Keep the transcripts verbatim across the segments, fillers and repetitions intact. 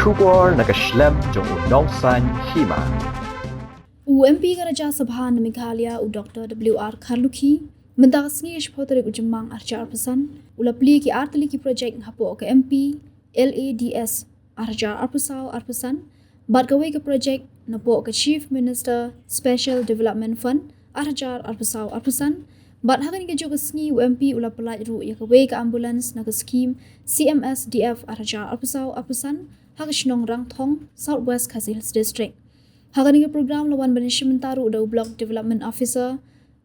Khubor na ka shlem jong u Nongsaiñ Hima. U M P ka Rajya Sabha na Meghalaya, u Doctor W R Kharlukhi, mynta ka sngi ka shiphew tarik u Jymmang arhajar arphew san, u la plie ki artylli ki project hapoh ka M P L A D S arhajar arphew saw arphew san, bad kawei ka project napoh ka Chief Minister Special Development Fund arhajar arphew saw arphew san, bad ha kane kajuh ka sngi u M P u la pyllait ruh ïa kawei ka ambulance na ka skhim C M S D F arhajar arphew saw arphew san ha ka shnong Rangthong, South West Khasi Hills District. Ha kane ka program la wan ban ïashim bynta ruh da u Block Development Officer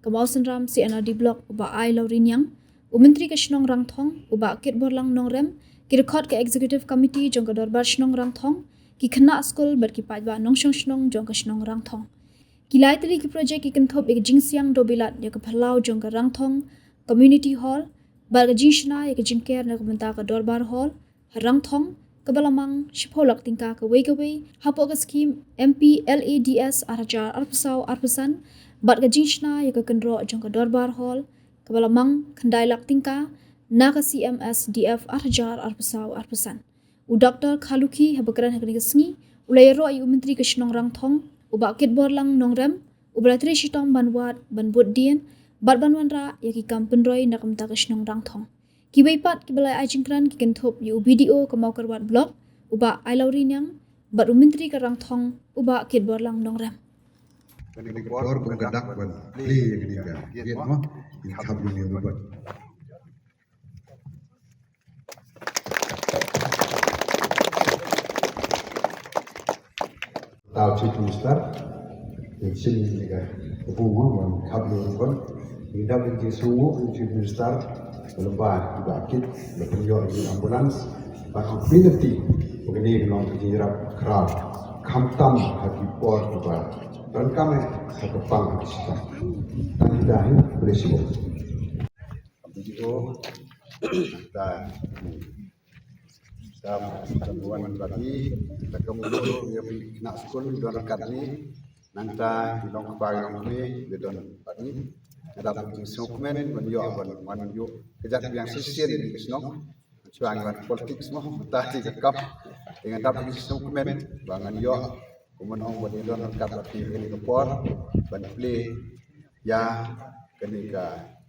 ka Mawsynram C and R D Block, u Bah Ailawriñiang, u Myntri ka shnong Rangthong, u Bah Kitborlang Nongrem, ki dkhot ka Executive Committee jong ka Dorbar Shnong Rangthong, ki khynnah skul bad ki paidbah nongshong shnong jong ka shnong Rangthong. Ki lai tylli ki project ki kynthup ïa ka jingsiang dewbilat ïa ka phyllaw jong ka Rangthong Community Hall, bad ka jingshna ïa ka jingker na ka bynta ka Dorbar Hall ha Rangthong, kaba la mang shiphew lak tyngka kawei kawei hapoh ka skhim M P L A D S arhajar arphew saw arphew san, bad ka jingshna ïa ka kynroh jong ka Dorbar Hall, kaba la mang khyndai lak tyngka na ka C M S D F arhajar arphew saw arphew san. U Doctor Kharlukhi haba kren ha kane ka sngi u la ïaroh ïa u Myntri ka shnong Rangthong, u Bah Kitborlang Nongrem, uba la trei shitom ban wad, ban bud dien bad ban wanrah ïa ki kam pynroi na ka bynta ka shnong Rangthong. Kiwei pat kiba la ai jingkren ki kynthup ïa u B D O ka Mawkyrwat Block, u Bah Ailawriñiang, bad u Myntri ka Rangthong, u Bah Kitborlang Nongrem. Kane ka por kum ka dak ban plie ïa kane ka gate mo, in khap ïa u Robert. Tau Chief Minister, in shin ni ka bu mo ban khap ïa u Robert. In dap in jingsngewnguh u Chief Minister, ba lympa i Bah Kit la pynïoh ïa u ambulance. Bad ong pynlong ti ba kane ka long ka jingïarap khraw, khamtam ha ki por kiba donkam eh, ha ka pang ha ka shitom. Tang kita hi, khublei shibun. Video ta ta ta wan bad ngi, ta ka mulu ïa ki khynnah skul don ryngkat ngi, nangta ki long kpa ki long kmie ki don bad ngi. Nga dap jingsngewkmen ban ïoh ban wan ïoh ka jait biang shisien ïa ka shnong. Shuwa ngi wan politics mo, mynta ïa ka kam. Te nga dap jingsngewkmen ba ngan ïoh, kumno ong, ban ïadon ryngkat bad phi kane ka por ban plie ïa kane ka,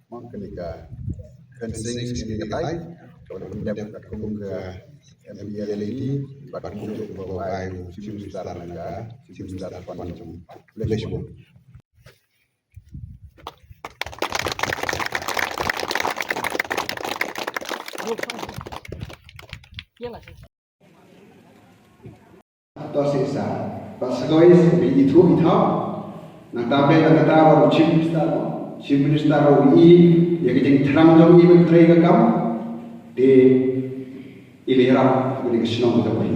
mo, kane ka fencing, kane ka tai, kaba la pyndep kat kum ka M P L A D bad kum ka ba ai u Chief Minister na ka Chief Minister Fund jong u. Khublei shibun. To shisha. Bad sa kawei sa phi ithuh ithaw. Nangta phi la kata ba u Chief Minister, Chief Minister u i ïa ka jingthrang jong i ban trei ka kam. Te i la ïarap ïa ka shnong ka jong i.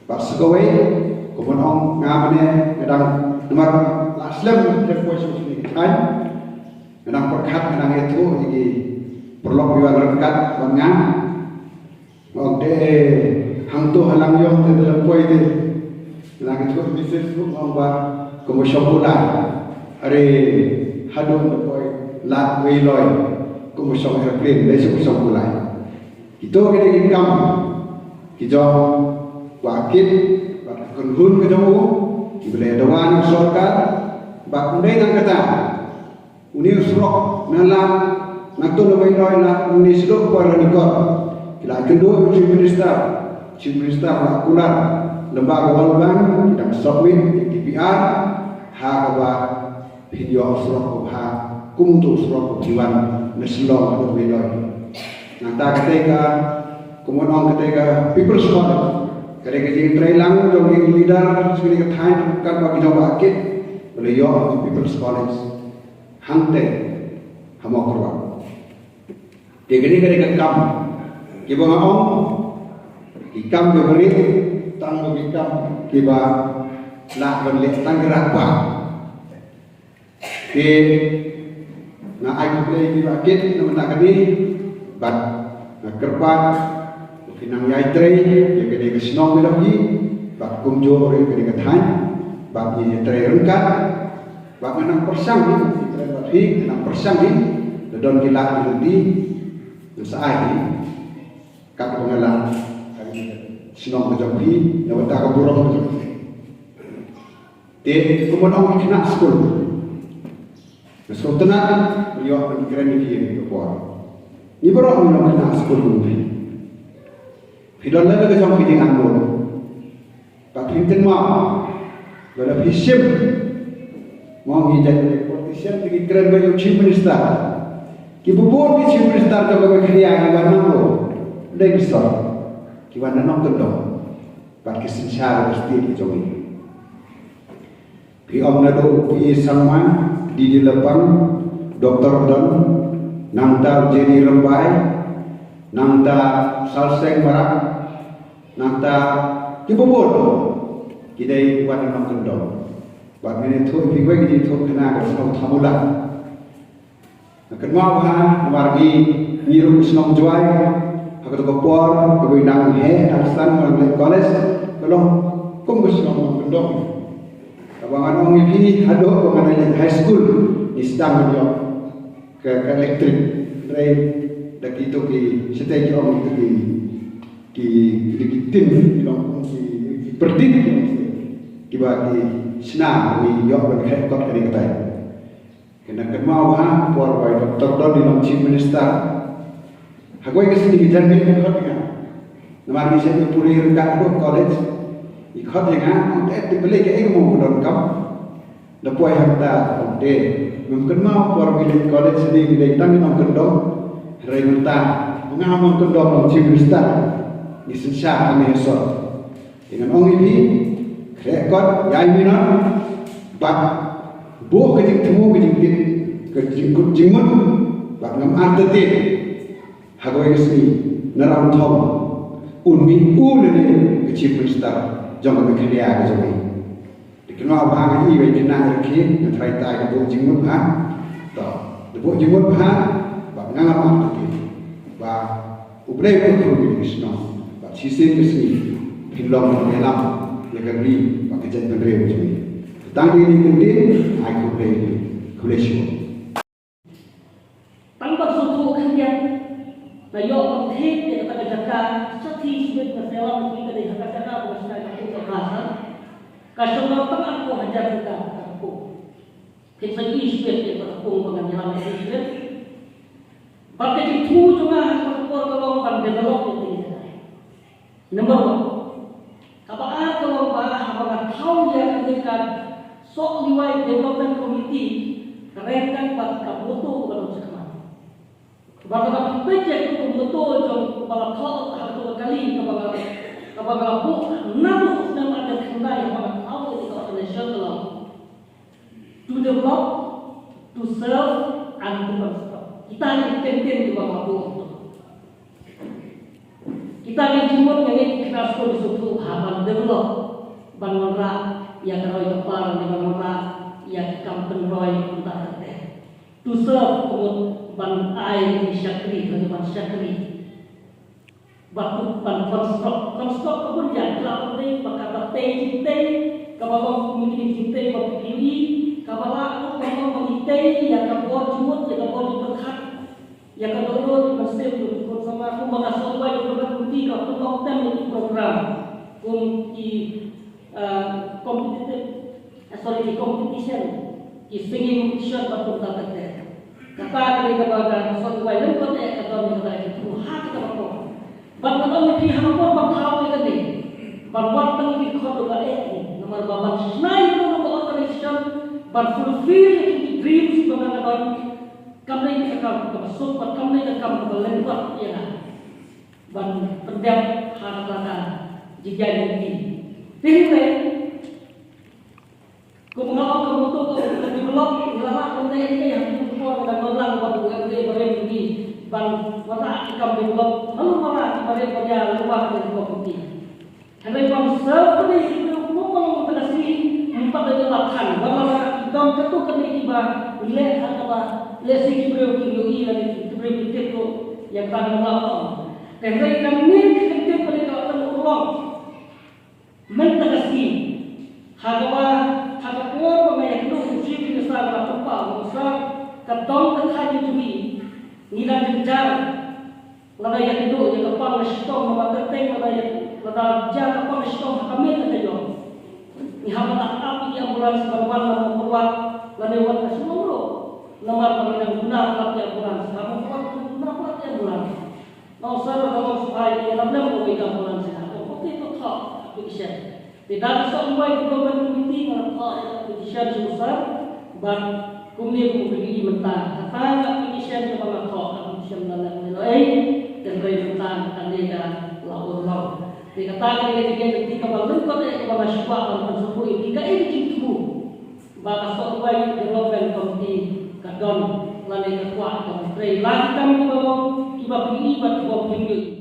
Bad sa kawei, kumba ong nga mynne nga dang, namar la slem te poi sha u sni ka thaiñ, nga dang pyrkhat, nga dang ïathuh ïa ki paralok ki wan ryngkat bad nga. Nga ong te hangto ha Langïong te dang poi te. Nga dang ïathuh message ruh nga ong ba kumba shong kulai. Are haduh te poi Lad Weiloi kumba shong aeroplane, dei shu shong kulai. Kito ki dei ki kam ki jong Bah Kit bad ka kynhun ka jong u, kiba la dawa na ka sorkar, bad ym dei tang kata, une u surok na Lad, na to na Weiloi Lad, une sdang por Ranikor, ki la kynduh ïa u Chief Minister, Chief Minister la kular lyngba ka World Bank, ki dang submit ïa ka D P R, ha kaba phin ïoh surok kaba bha kum uto u surok uba wan na Shillong haduh Weiloi. Nangta kata ka, kumba ong, kata ka People's College, kata ka jingtreilang jong ki leader sha kane ka thaiñ, katba ki jong Bah Kit, ba la ïoh ka People's College hangtei ha Mawkyrwat. Te kane ka dei ka kam kiba nga ong, ki kam kiba rit, tang ba ki kam kiba lah ban leh tang ki rangbah. Te nga ai khublei ïa ki Bah Kit na bynta kane, bad nga kyrpad ba kin nang ïai trei ïa kane ka shnong ka jong ngi, bad kumjuh ruh ïa kane ka thaiñ, bad ngin ïai trei ryngkat. Bad nga nang pyrshang hi, nga nang pyrshang hi, la don ki lad ki lynti, ngan sa ai hi. Katba nga lah, ka dei ka shnong ka jong phi, na bynta ka burom ka jong phi. Te kumno ong ki khynnah skul, nga sngewtynnat ban ïoh ban kren ïa phi ha kane ka por. Ngi baroh ngi long khynnah skul jong phi. Phi don lem ka jong phi jingangnud. Bad phin kynmaw ba lada phi shim, mo, ngi jaitbynriew politician te ngi kren ba ïa u Chief Minister. Kiba bun ki Chief Minister jong ka Meghalaya ki wan nangno? Dei ki sor, ki wan na nongkyndong. Bad ki synshar ka state ka jong ngi. Phi ong naduh u P A Sangma, D D Lapang, Doctor Don, nangta u J D Rymbai, nangta Salseng Marak, nangta kiba bun ki dei ki wan na nongkyndong. Bad ngin ïathuh ïa phi kawei ka jingïathuh khana ka shnong Thamula. Nga kynmaw bha namar ngi, ngi ruh ka shnong Jowai ha kato ka por kaba nang heh nang san, nang leit college, ka long kum ka shnong nongkyndong. Kaba ngan ong ïa phi, haduh ba ngan leit high school ngi sdang ban ïoh ka, ka electric. Hynrei da kito ki, shatei ki ong kito ki, ki, ki, ki tin, ki long kum ki, ki pyrthei, ki ong shatei, kiba ki shna ngi ïoh ban khreh kot kane katai. Kynda kynmaw ha ka por ba i Doctor Don i long Chief Minister, ha kawei ka sngi ka jan miet i khot ïa nga. Namar ngi shait ïa pule ryngkat haduh college. I khot ïa nga, ong, "Te, te balei, kaei kaba ym pyndonkam?" Da poi hangta, ong, "Te, mem kynmaw por ngi leit college, ngi dei tang ki nongkyndong. Hynrei mynta ma nga nongkyndong long Chief Minister, ngi synshar hangne ha sor." Te ngan ong ïa phi, khreh kot, ïai minot bad buh ka jingthmu, ka jingtip, ka jingkut jingmut, bad ngam artatien ha kawei ka sngi na Ramthong un mih u lane ka Chief Minister jong ka Meghalaya ka jong ngi. Te kynmaw bha, nga i wei khynnah ïa ki, nga tharai tai da buh jingmut bha. To, da buh jingmut bha, bad nga ngam artatien ba U Blei u kyrkhu ïa ka shnong, bad shisien ka sngi phin long nongïalam ïa ka ri bad ka jaitbynriew jong ngi. Tang ïa kane ka ktien, ai khublei, khublei shibun. Tang ban sngewthuh khyndiat, la ïoh ban thied ïa kata ka jaka, shathie shibit na Sailam, ka dei ha ka jaka ba nga shna ïa ka pung ka bha sha. Ka shong tang arphew hajar tyngka ka pung. Phin sa ïohi shibit ïa kata ka pung ba ngan ïalam ïa ka shibit. Bad ka jingthmu jong nga ha kata ka por ka long ban develop ïa kata ka jaka. Number one. Kaba ar ka long ba haba nga thaw ïa kane ka Sohliwai Development Committee, ka rank bad ka motto kaba don shakhmat. Bad lada phi peit ïa ka motto jong kaba la thoh ha kato ka kali kaba nga, kaba nga la buh naduh u snem ar hajar khyndai haba nga thaw ïa ka organization ka long, "To develop, to serve and to construct." Kita ki kyntien kiba nga buh. Kita ki jingmut, nga ngeit ki khynnah skul ki sngewthuh ha ban develop, ban wanrah ïa ka roi ka par, ban wanrah ïa ki kam pynroi kumta ter ter. To serve ka mut ban ai ki shakri, ban, ban shakri. Bad to, ban construct, construct ka bun ïa, ka lah ban dei ba kaba tei jingtei, kaba long kum kine ki jingtei ba phi ïohi, kaba lah ruh ban long ba ngi tei ïa ka bor jingmut, ïa ka bor jingpyrkhat, ïa ka dohnud, ïa ka mynsiem jong ki khun samla, kumba ka Sohliwai Development Committee ka pynlong tem ïa ki program kum ki, ah, competitive, ah, sorry, ki competition, ki singing competition bad kumta ter ter. Kata ka dei kaba ka Sohliwai lem pat eh ka don ïa kata ka jingthmu ha kata ka por. Bad nga ong ïa phi, ha ka por ba thaw ïa kane, ban wad tang ïa ki khot ruh ka eh hi. Namar ba ban shna ïa kano kano ka organization, ban fulfill ïa ki dreams ba nga don, kam dei ka kam kaba suk bad kam dei ka kam kaba lyngkot ïa nga ban pyndep ha kata ka jingïaid lynti. Te hynrei, kum nga ong, ka motto ka develop, ngi la lah ban leh ïa ka, ha kane ka por ngi dang don lang bad u M L A barim ngi ban wanrah ki kam develop, malu mara ki barim baria lyngba kane ka committee. Hynrei ban serve kane ki briew kumba long mynta ka sngi, ym pat da ïoh la than, ba lada ki don katto katne kiba leh ha kaba lehse ki briew ki ïohi lane ki briew ki tip ruh ïa kata ka la ong. Te hynrei kane ka kyntien kane ka la tang urlong. Mynta ka sngi, ha kaba, ha ka por ba nga ïakynduh u Chief Minister, nga la pynpaw, u Sir, ka dong ka thaiñ jong ngi, ngi dang jynjar. Lada ïakynduh ïa ka pang ka shitom, naba tyrteng lada ïa, Lada jia ka pang ka shitom ha ka miet ka jong, ngi hap ban ap ïa ki ambulance ban wan na Mawkyrwat lane wan ka Shillong ruh. Namar ba ngi dang duna palat ïa ki ambulance, ha Mawkyrwat ngi duna palat ïa ki ambulance. Nongser, lada long shuwa ïa la lem kawei ka ambulance ïa nga. Ong, okay, to thoh application. Te da ka soh duwai development committee nga la thoh ïa ka application sha u sir. Bad kumne kumne mynta, kata ka application kaba nga thoh, ka application la lem ne ei, hynrei mynta kane ka la urlong. Te kata ka dei ka jingïaid lynti kaba lyngkot eh kaba nga sngewbha ban pynsngewthuh ïa phi, kaei ka jingthmu ba ka soh duwai development committee ka don lane ka kwah ka trei la ki kam kiba long kiba phi ïohi bad kiba phim ïohi.